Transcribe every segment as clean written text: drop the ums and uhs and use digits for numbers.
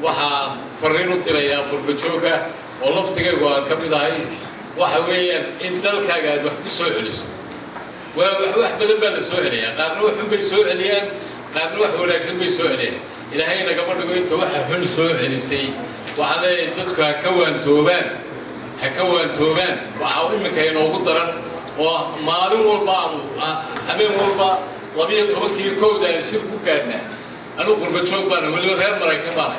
Waxaan fariin u dirayaa qurbajooga oo laftigaygu aan ka mid ahay. Waxa weeyaan in dalkaaga aad wax ku soo celiso. Waa wax badan baa la soo celiyaa. Qaarna wax xun bay soo celiyaan, qaarna wax wanaagsan bay soo celiyaan. Ilaahay nagama dhigo inta waxa xun soo celisay. Waxaan leeyahay, dadku ha ka waantoobaan, ha ka waantoobaan. Waxaa iminka inoogu daran oo maalin walba aanu habeen walba 12-kii 1-da aan shir ku gaadhnaa. Anugu qurbajoog baana, weliba reer Maraykan baana.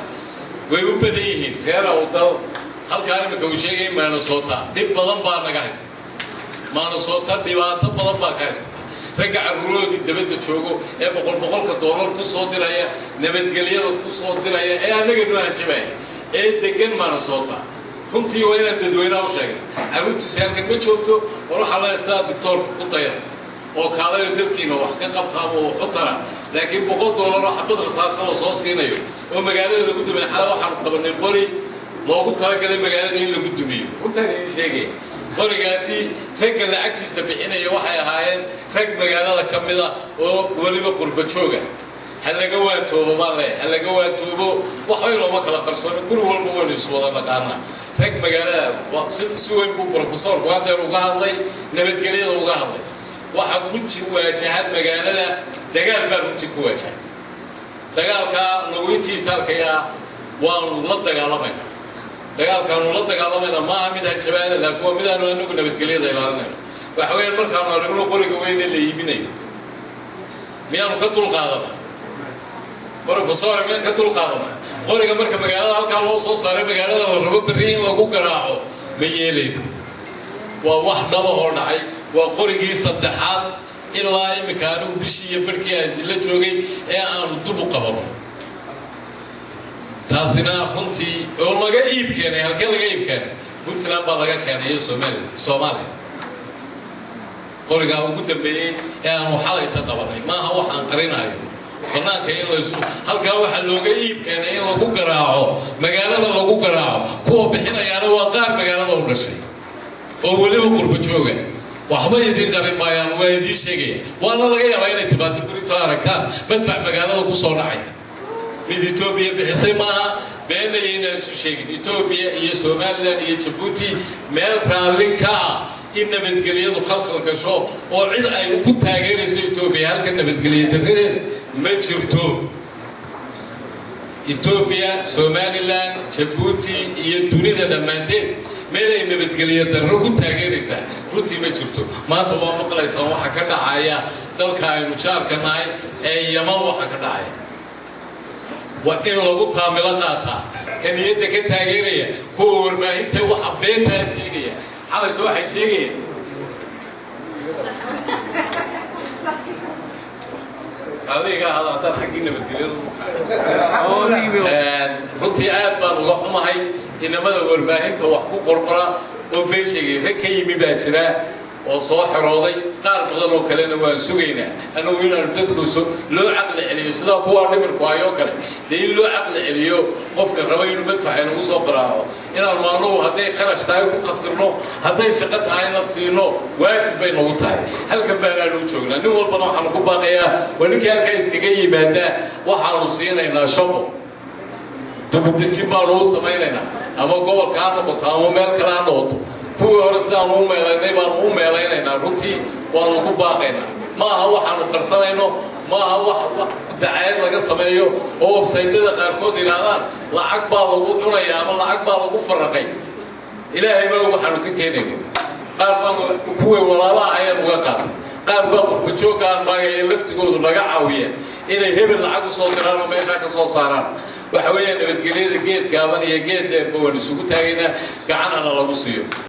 Way u badan yihiin reer Awdal halkaa iminka uu sheegay Minnesota. Dhib badan baa naga haysta Minnesota, dhibaato badan baa ka haysata. Ragga carruurahoodii dabadda joogo ee boqol boqolka doolar ku soo diraya, nabadgelyada ku soo diraya, ee annaga noo hanjabaya, ee degan Minnesota, runtii waa inaan dadweynaha u sheegay carruurtiisa halkan ma joogto. War, waxaa leeyahay, sidaa doctoorka ku daya oo kaalayo dalkiina wax ka qabta ama wax u tara. Laakiin $100 oo xabad rasaasa la soo siinayo oo magaalada lagu dumay. Xala waxaanu qabanay qori loogu talagalay magaalada in lagu dumiyo. Runtaan idiin sheegaya, qorigaasi ragga lacagtiisa bixinaya waxay ahaayeen rag magaalada ka mida oo weliba qurba jooga. Ha laga waantoobo baan leeyahay, ha laga waantoobo. Waxbay looma kala qarsoono, guri walba waynu iswada naqaanaa. Rag magaalada si weyn buu profesorku hadeer uga hadlay, nabadgelyada uga hadlay. Waxa ku waajahan magaalada dagaal baa runtii ku waajahan. Dagaalkaa nagu intii itaalkayaa waanu la dagaalamayna. Dagaalkaanu la dagaalamayna maaha mid hanjabaada, laakiin waa midaanu anagu nabadgelyada ilaalinayno. Waxa weeyaan, markaanu aragno qoriga weyne la iibinayo, miyaanu ka dulqaadana? Professor, miyaan ka dulqaadana qoriga marka magaalada halkaa loo soo saaray, magaalada la rabo berri in lagu garaaco? Ma yeelayno. Waa wax dhaba oo dhacay. Waa qorigii saddexaad ilaa iminka anigu bishii iyo barhkii aan dila joogay ee aanu dub u qabano. Taasina runtii oo laga iib keenay. Halkee laga iib keenay? Puntland baa laga keenay iyo Soomaaliya. Soomaaliya qorigaa ugu dambeeyey ee aanu xalayta qabanay maaha waxaan qarinayo banaanka in laysu. Halkaa waxaa looga iib keenay in lagu garaaco magaalada, lagu garaaco. Kuwa bixinayaana waa qaar magaalada u dhashay oo weliba qurba jooga. Waxba idiin qarin maayaan, waa idiin sheegaya. Waana laga yaabaa inay timaado gurito aragtaan madfac magaalada ku soo dhacay. Mid Etoobiya bixisay maaha, beenaya inaan isu sheegin. Etoobiya iyo Somaliland iyo Jabuuti meel raalli ka ah in nabadgelyadu khalkhal gasho oo cid ay ku taageerayso Etoobiya halka nabadgelya darradeeda ma jirto. Etoobiya, Somaliland, Jabuuti iyo dunida dhammaanteed meel ay nabadgelya darro ku taageeraysaa runtii ma jirto. Maanta waa maqlaysaa waxa ka dhacaya dalka aynu jaarka nahay ee Yaman. Waxa ka dhacaya waa in lagu taamilo qaataa. Ka niyadda ka taageeraya kuwa warbaahinta waxa beentaa sheegaya, xalayta waxay sheegayeen. Adiga hada haddaan xaggii nabadgelyada, runtii aad baan uga xumahay inamada warbaahinta wax ku qorqora oo been sheegay. Rag ka yimi baa jira oo soo xerooday, qaar badan oo kalena waan sugaynaa annagu inaanu dadku loo caqli celiyo, sidaa kuwaa dhimirku hayoo kale dee in loo caqli celiyo. Qofka raba inuu madfaxa inagu soo qaraaco, inaanu anugu hadday kharash tahay ku khasirno, hadday shaqo tahayna siino, waajib bay nagu tahay. Halkan baanaanu joognaa. Nin walbana waxaanu ku baaqayaa, waa ninkii halkaa iskaga yimaadaa, waxaanu siinaynaa shaqo, dubudejin baanu u samaynaynaa, ama gobolka ha noqoto ama meel kale ha noqoto. Kuwii hore sidaanu u meelaynay baanu u meelaynaynaa. Runtii waanu ku baaqaynaa. Ma aha waxaanu qarsanayno, ma aha wax dacaayad laga sameeyo oo websaydyada qaarkood yidhaahdaan lacag baa lagu cunaya ama lacag baa lagu faraqay. Ilaahay baa waxaanu ka keenayno. Qaar baan kuway walaalaha ayaan uga qaatay, qaar baa qurbajoogga aan maagaya laftigoodu naga caawiya inay hebel lacag u soo diraan oo meeshaa ka soo saaraan. Waxa weeyaan, nabadgelyada geed gaaban iyo geed dheerba waan isugu taagaynaa, gacanana lagu siiyo.